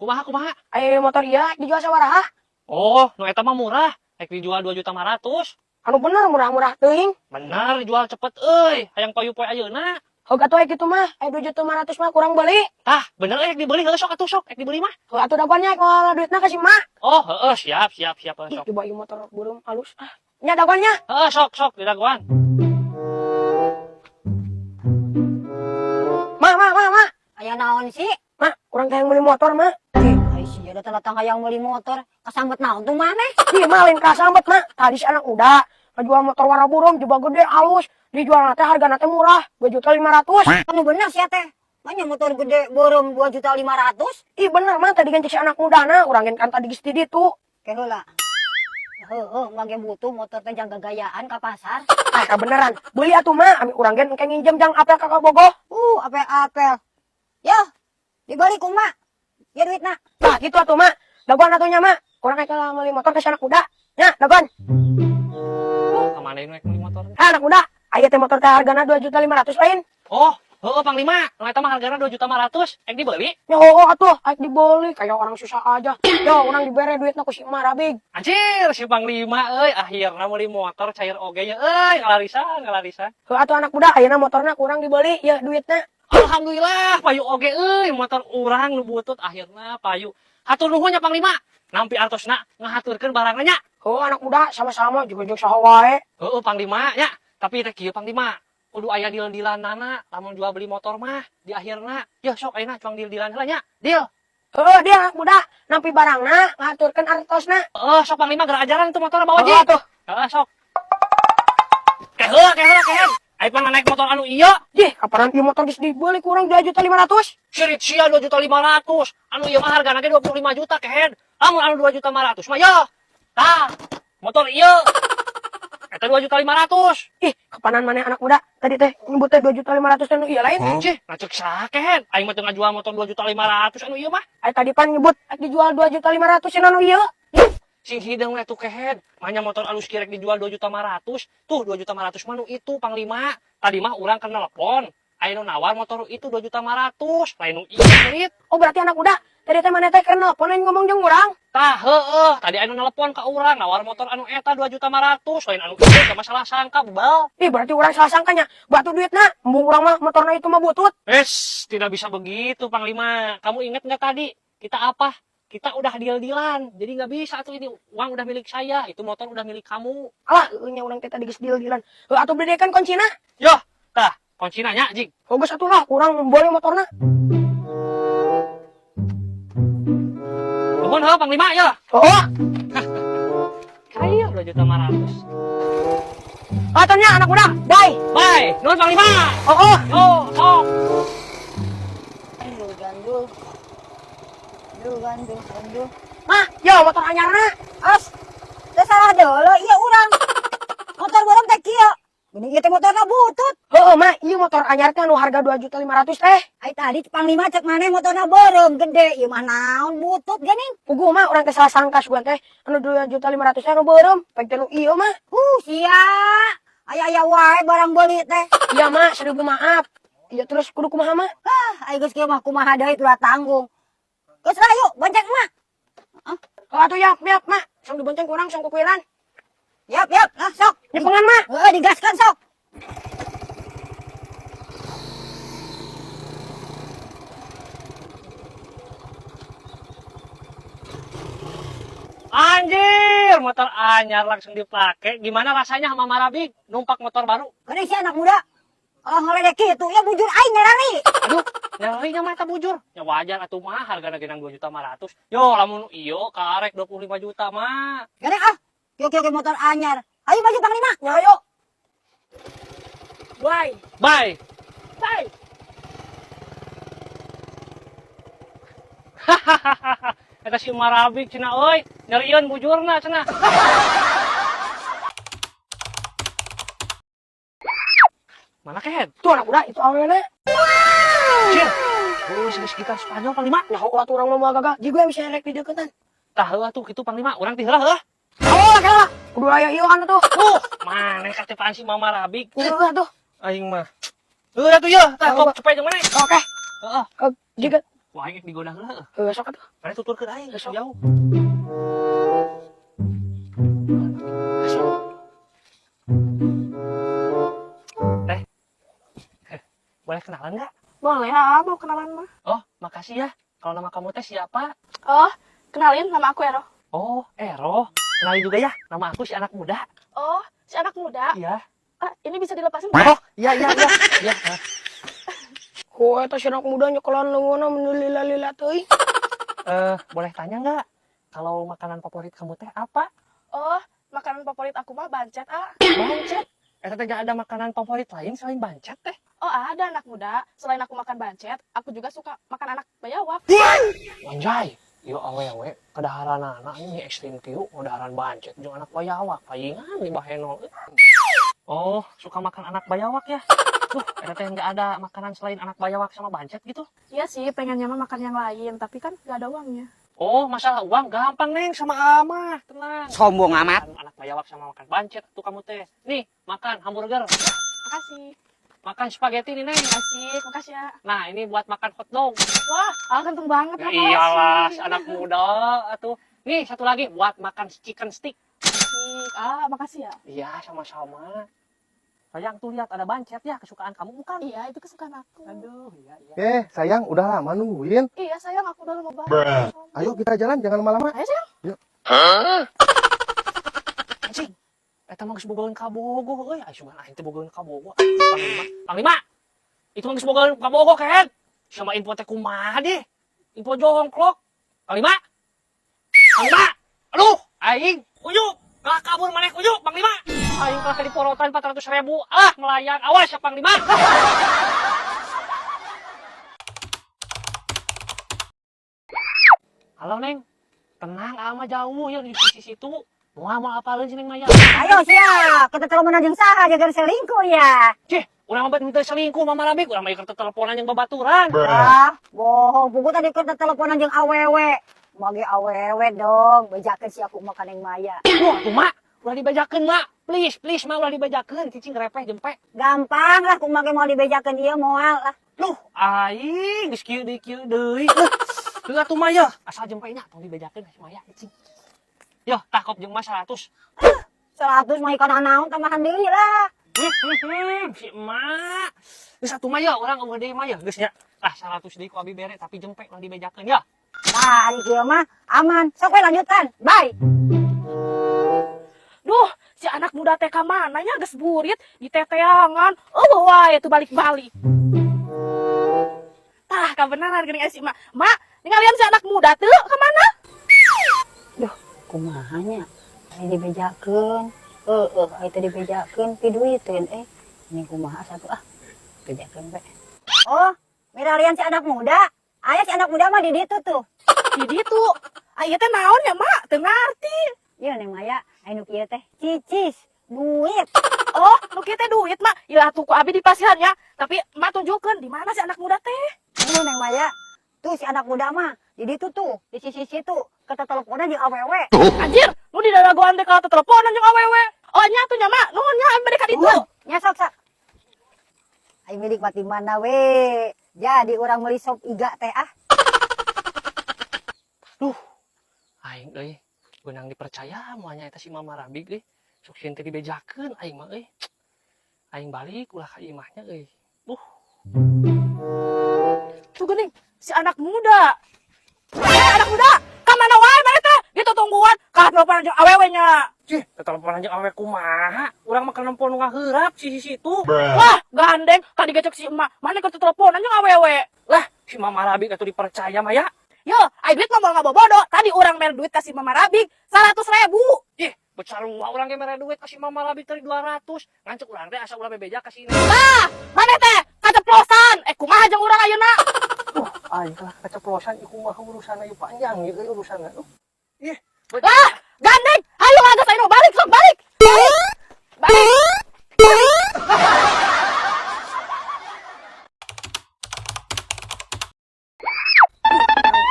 Kumaha kumaha? Aya motor ieu dijual sabaraha? Oh, nu eta mah murah. Rek dijual 2.500.000. Anu bener murah-murah teuing. Bener dijual cepet euy. Hayang payu poe ayeuna. Heuh atuh aya kitu mah, aya 2.500.000 mah kurang beli. Tah, bener euy rek dibeli heuh sok atuh sok rek dibeli mah. Heuh atuh dagoannya kalau duitna ka si mak. Oh, heeh siap siap siap heuh Ih, sok. coba ieu motor beureum halus ah. Nya dagoannya. Heeh sok sok didagoan. Ma ma ma ma. Aya naon sih? Ma, urang teh hayang meuli motor, Ma. Ih, ai sia datang-datang hayang meuli motor, kasambet naon tuh maneh? Ih, mah lain kasambet, Ma. Tadi si anak muda ngajual motor warna burung juga gede halus. Dijual teh hargana teh murah, 2.500.000. Anu bener sia teh. Manya motor gede beureum 2.500.000? Ih, bener mah tadi kan cek si anak muda na, urang gen kan tadi geus di ditu. Ke heula. Heueuh, mah ge butuh motor teh jang gagayaan ka pasar. Ah, kebeneran. Beli atuh mah, ami urang gen engke nginjem jang apel ka kabogoh. Apel-apel. Ya, dibeli kumaha? Ya duitna. Tah, gitu atuh mah. Dagoan atuh nya mah. Urang kayak kalau meuli motor ke si anak muda. Nya, dagoan. Oh, ka mana nu rek meuli motor? Eh, anak muda, aya teh motor teh hargana 2.500.000 lain. Oh, heeh Panglima. Nu eta mah hargana 2.500.000. Rek dibeli? Ya oh atuh, aik dibeli kayak orang susah aja. Ya urang dibere duitna ku si emak Rabig. Anjir, si Panglima euy akhirna meuli motor cair oge nya euy, ngalarisan, ngalarisan. Heuh atuh anak muda, ayeuna motorna kurang dibeli ya duitna. Alhamdulillah payu oge euy motor urang nu butut akhirna payu. Hatur nuhun nya Panglima. Nampi artosna ngahaturkeun barangna nya. Heuh anak muda sama-sama juga jeung saha wae. Heeh Panglima nya. Tapi teh kieu Panglima. Kudu aya deal-dealanana lamun jual beli motor mah di akhirna. Yeuh sok ayeuna cuang deal-dealan heula nya. Deal. Heuh dia anak muda, nampi barangna ngahaturkeun artosna. Heeh sok Panglima geura ajaran tuh motor bawa Heuh ji. atuh. Heeh sok. Keh heula keh heula keh. Ayo pan naik motor anu ieu. Jih, kapanan ieu motor geus dibeli kurang 2.500.000. Sirit sia 2.500.000. Anu ieu mah hargana ge 25 juta kehen. Lamun anu 2.500.000 mah yeuh. Tah, motor ieu. Eta 2.500.000. Ih, kapanan maneh anak muda? Tadi teh nyebut teh 2.500.000 teh nu ieu lain. Cih, nah cek saha kehen. Aing mah teu ngajual motor 2.500.000 anu ieu mah. Ai tadi pan nyebut rek dijual 2.500.000 anu ieu. Sing hideung we tuh kehen. Manya motor alus kieu rek dijual 2.500.000. Tuh 2.500.000 mah nu itu Panglima. Tadi mah urang keur nelpon. Aya nu nawar motor itu 2.500.000. Lain nu ieu merit. Oh berarti anak muda, tadi teh maneh teh keur nelpon lain ngomong jeung urang. Tah heueuh, tadi anu nelpon ka urang nawar motor anu eta 2.500.000, lain anu ieu sama salah sangka bebal. Ih, berarti urang salah sangkanya. Batu duitna, embung urang mah motorna itu mah butut. Es, tidak bisa begitu Panglima. Kamu inget nggak tadi? Kita apa? Kita udah deal-dealan. Jadi nggak bisa tuh ini uang udah milik saya, itu motor udah milik kamu. Alah, heueuh nya urang teh tadi geus deal-dealan. Heuh atuh beli kan kuncina. Yoh, tah, kuncina nya, jing. Oh geus atuh lah, urang boleh motorna. Nuhun heuh Panglima ya. Oh, Kayak 2.500.000. atuh nya anak muda, bye. Bye, nuhun Panglima. Oh, oh. Yo, sok. Gandul, gandul. Gandul, gandul, gandul. Mah, yo motor anyarna. As, teh salah deuleu ieu urang. Motor beureum teh kieu. Geuning ieu teh motorna butut. Heueuh mah, ieu motor anyar teh anu harga 2.500.000 teh. Ai tadi Panglima cek maneh motorna beureum gede, ieu mah naon butut geuning. Puguh mah urang teh salah sangka sugan teh anu 2.500.000 teh anu beureum, pek teh nu ieu mah. Sia. Aya-aya wae barang beuli teh. Iya mah, seribu maaf. Iya terus kudu kumaha mah? Ah, ai geus kieu mah kumaha deui ulah tanggung. Geus lah yuk, bonceng mah. Oh atuh yap yap mah, sok dibonceng kurang sok kukuiran. Yap, yap, lah sok. Nyepengan mah. Heeh, digaskan sok. Anjir, motor anyar langsung dipakai. Gimana rasanya sama Marabig numpak motor baru? Geuning si anak muda. Kalau ngeledek kitu, ya bujur aing nyarari. Aduh, nyarinya mah eta bujur. Ya wajar atuh mah hargana genang 2.500.000. Yo, lamun ieu karek 25 juta mah. Geuning ah, kieu-kieu motor anyar. Ayo maju Panglima. Nya ayo. Bye. Bye. Bye. Hahaha. Eta si Marabig cenah euy, nyerieun bujurna cenah. Mana kehed? Tuh anak muda itu awena. Cir. Oh, geus gitar Spanyol Panglima. Nah, atuh urang mah moal gagal. Ji gue bisa rek dideketan. Tah heuh atuh kitu Panglima, urang ti heula heuh. Oh, lah. Kudu aya ieu anu tuh. Maneh katepaan si Mama Rabig. Heueuh atuh. Aing mah. Heuh atuh yeuh, tah kop cepet jeung maneh. Oke. Heeh. Jika Ku aing ek digoda heula. Heuh, sok atuh. Mana tuturkeun aing Sok. Jauh. Sok. Teh. Boleh kenalan nggak? Boleh, ah, mau kenalan mah. Oh, makasih ya. Kalau nama kamu teh siapa? Oh, kenalin, nama aku Ero. Oh, Ero. Kenalin juga ya. Nama aku si anak muda. Oh, si anak muda. Iya. Ah, ini bisa dilepasin? Oh, iya. Iya. Ah. Ku eta si anak muda nyekelan leungeunna meni lila-lila teuing. Eh, boleh tanya nggak? Kalau makanan favorit kamu teh apa? Oh, makanan favorit aku mah bancet, ah. Bancet. Eh, teh nggak ada makanan favorit lain selain bancet teh? Oh, ada, anak muda. Selain aku makan bancet, aku juga suka makan anak bayawak. Anjay. Yo awewe kadaharan anak ini ekstrim kieu, kadaharan bancet jeung anak bayawak palingan di bahenol. Oh, suka makan anak bayawak ya? Tuh, eta teh nggak ada makanan selain anak bayawak sama bancet gitu? Iya sih, pengennya mah makan yang lain, tapi kan gak ada uangnya. Oh, masalah uang gampang, Neng, sama Ama, tenang. Sombong amat. Makan anak bayawak sama makan bancet tuh kamu teh. Nih, makan hamburger. Makasih. Makan spaghetti nih, Neng. Makasih, makasih ya. Nah, ini buat makan hotdog. Wah, ah, ganteng banget. Ya Makasih. iyalah, si anak muda atuh. Nih, satu lagi buat makan chicken stick. Makasih. Ah, makasih ya. Iya, sama-sama. Sayang tuh, lihat ada bancet ya, kesukaan kamu bukan? Iya, itu kesukaan aku. Aduh, iya. Eh, sayang, udah lama nungguin. Iya, sayang, aku udah lama banget. Ayo kita jalan, jangan lama-lama. Ayo, sayang. Yuk. Anjing. Eta mah geus bogoheun kabogoh euy. Ai sugan aing teh bogoheun kabogoh. Panglima. Panglima. Itu mah geus bogoheun kabogoh kehed. Sama info teh kumaha deh. Info jongklok. Panglima. Panglima. Aduh, aing uyuk. Kalah kabur maneh uyuk, Panglima. Aing kalah diporotan 400 ribu. Ah, melayang. Awas ya, Panglima. Halo, Neng. Tenang, ama jauh ya di sisi situ. Mau mau apalin si Neng Maya? Ayo sia, kita teleponan jeung saha jaga selingkuh ya. Cih, urang mah bet selingkuh, Mama Rabik, urang mah keur teleponan jeung babaturan. Ah, bohong. Pugu tadi kita teleponan jeung awewe. Mage awewe dong, bejakeun si aku mah ka Neng Maya. Wah, tuh Mak, ulah dibejakeun, Mak. Please, please, Mak, ulah dibejakeun, cicing repeh jempe. Gampang lah kumaha ge mau dibejakeun ieu moal lah. Luh, aing geus kieu deui kieu deui. Heuh atuh Maya, ya, asal jempe nya tong dibejakeun si Maya cicing. Yo, tah kop jeung Mas 100. 100 mah ikan naon, tambahan deui lah. Si emak. Geus atuh Maya, urang euweuh deui Maya, geus nya. Tah 100 deui ku abi bere, tapi jempe ulah dibejakeun ya. Nah, ari kieu mah aman. Sok we lanjutkan. Bye. Duh, si anak muda teh ka mana nya, geus burit diteteangan. Oh, wae tuh balik-balik. Tah, kabenaran geuning si Mak. Mak, ningalian si anak muda teu ka mana? Duh, kumaha nya? Ari dibejakeun. Heeh, ari teu dibejakeun piduiteun eh. Ini kumaha satu ah. Bejakeun we. Oh, miralian si anak muda. Aya si anak muda mah di ditu tuh. Di ditu. Aya teh naon ya, Mak? Teu ngarti. Ieu Neng Maya, aya nu kieu teh cicis, duit. Oh, nu kieu teh duit, Mak. Ya atuh ku abi dipasihan ya. Tapi Mak tunjukkeun di mana si anak muda teh. Tuh Neng Maya, tuh si anak muda mah di ditu tuh, di sisi situ, kata teleponan jeung awewe. Anjir, nu di dadagoan teh kalau teleponan jeung awewe. Oh, nya atuh nya, Mak. Nuhun nya abi bade ka ditu. Nya sok sok. Aing milik mati mana we. Jadi urang meuli sop iga teh ah. Duh, aing euy, beunang dipercaya moalnya eta si Mama Rabik euy. Sok sieun teh dibejakeun aing mah euy. Aing balik ulah ka imahnya euy. Tuh geuning, si anak muda. Eh, anak muda, ka mana wae maneh teh? Ditutungguan, kalah teleponan jeung awewe nya. Cih, teleponan jeung awewe kumaha? Urang mah keur nempo nu ngaheurap si situ. Wah, gandeng, tadi gecek si emak. Maneh keur teleponan jeung awewe. Lah, si Mama Rabik atuh dipercaya mah ya. Yo, ai duit mah moal ngabobodo. Tadi urang mere duit ka si Mama Rabik 100 ribu. Ih, becarua urang ge mere duit ka si Mama Rabik tadi 200. Ngancuk urang teh asa ulah bebeja ka si ini. Tah, maneh teh kaceplosan. Eh, kumaha jeung urang ayeuna? Duh, aing kalah keceplosan ieu kumaha urusanna ieu, panjang ieu euy urusanna. Duh. Ih, Lah, gandeng. Ayo agas ayo balik sok balik. Balik. Balik.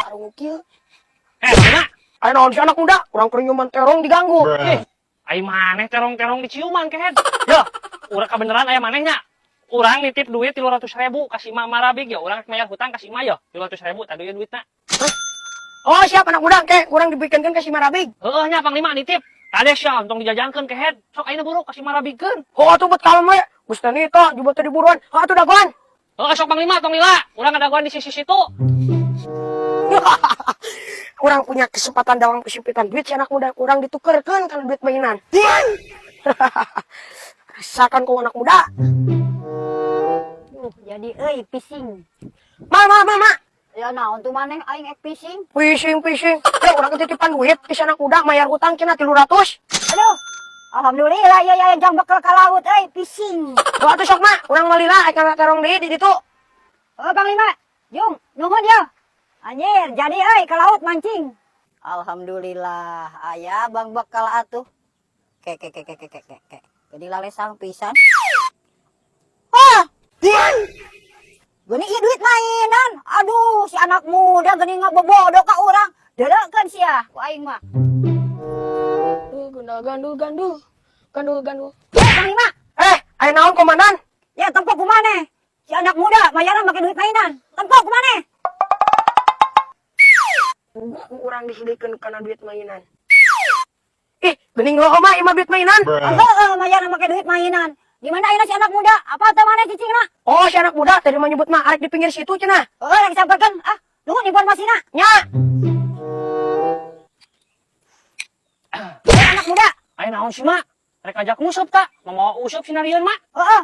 Karung kieu. Eh, mana? Aya naon si anak muda? Urang keur nyuman terong diganggu. Ih, ai maneh terong-terong diciuman kehed. Ya, urang kabeneran aya manehnya. Urang nitip duit 300 ribu ka si Mama Rabig ya. Urang bayar hutang ka si Ima ya. 300 ribu tadi ya duitna. Oh, siap, anak muda, ke urang dibikeunkeun ka si Marabig. Heeh nya, Panglima nitip. Kades ya, untung dijajankeun, kehed. Sok ayeuna buru ka si Marabigkeun. Oh, atuh bet kalem we. Geus teh nita, jubah teh diburuan. Oh, atuh dagoan. Heeh, sok Panglima tong lila. Urang ngadagoan di sisi situ. Urang punya kesempatan dalam kesempitan duit si anak muda, urang ditukerkeun kana duit mainan. Rasakan kau, anak muda. Jadi euy pising. Ma, ma, ma, ma. Ya naon tuh maneh aing ek pising. Pising, pising. Ya urang titipan duit ti si anak muda mayar hutang cenah 300. Aduh. Alhamdulillah ya ya jang bekal ka laut euy pising. Oh, atuh sok, Ma, urang malila aya kana terong deui di ditu. Oh, Panglima, Jung, nuhun ya. Anjir, jadi euy ke laut mancing. Alhamdulillah, aya bang bekal atuh. Ke ke ke ke ke ke ke. Ke. Jadi lalesang pisan. Ah! Gini iya duit mainan. Aduh, si anak muda gini ngabebodo ka urang. Derekeun sia ku aing mah. Gandul, gandul, gandul. Gandul, gandul. Ya, Panglima. Eh, aya naon, komandan? Ya tempo ku maneh. Si anak muda mayaran make duit mainan. Tempo ku maneh. Urang disilikeun kana duit mainan. Ih, geuning heueuh mah ieu mah duit mainan. Heeh, mayaran make duit mainan. Di mana ayeuna si anak muda? Apa teh maneh cicingna? Oh, si anak muda tadi mah nyebut mah arek di pinggir situ cenah. Oh, lagi samperkeun. Ah, nuhun informasina. Nya. Eh, anak muda. Aya naon sih, Mak? Rek ngajak nguseup tak? Mamawa useup sinarieun, Mak. Heeh.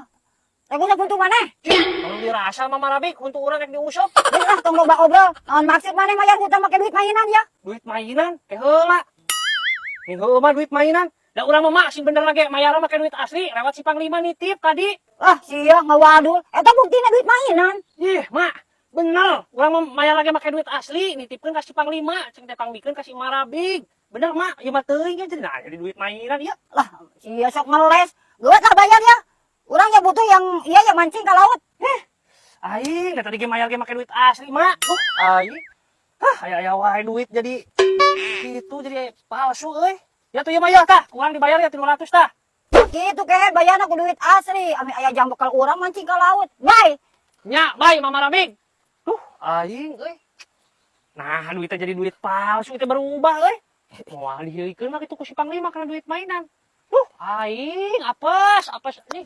Rek useup untuk maneh. Kalau dirasa Mama Rabik untuk urang rek diuseup. Geus lah tong loba obrol. Naon maksud maneh mayar hutang make duit mainan ya? Duit mainan, ke heula. Nih heueuh mah duit mainan. Da urang mah, Mak, sing bener lagi mayar make duit asli lewat si Panglima nitip tadi. Ah, sia ngawadul. Eta buktina duit mainan. Ih, Mak, bener. Urang mah mayar lagi make duit asli, nitipkeun ka si Panglima, cing teh pangbikeun ka si Marabig. Bener, Mak, ieu mah teuing jadi nah jadi duit mainan ieu. Lah, sia sok ngeles. Geus lah bayar ya. Urang ya butuh yang iya yang mancing ke laut. Eh, aing da tadi ge mayar ge make duit asli, Mak. Aing. Hah, aya aya wae duit jadi gitu jadi palsu euy. Ya tuh ya mah ya tah, kurang dibayar ya 300 tah. Gitu kehed bayar aku duit asli. Ami aya jang bekal urang mancing ke laut. Bye. Nya, bye Mama Rabig. Duh, aing euy. Nah, duitnya jadi duit palsu itu berubah euy. Moal diheuikeun mah kitu ku si Panglima karena duit mainan. Duh, aing apes, apes nih.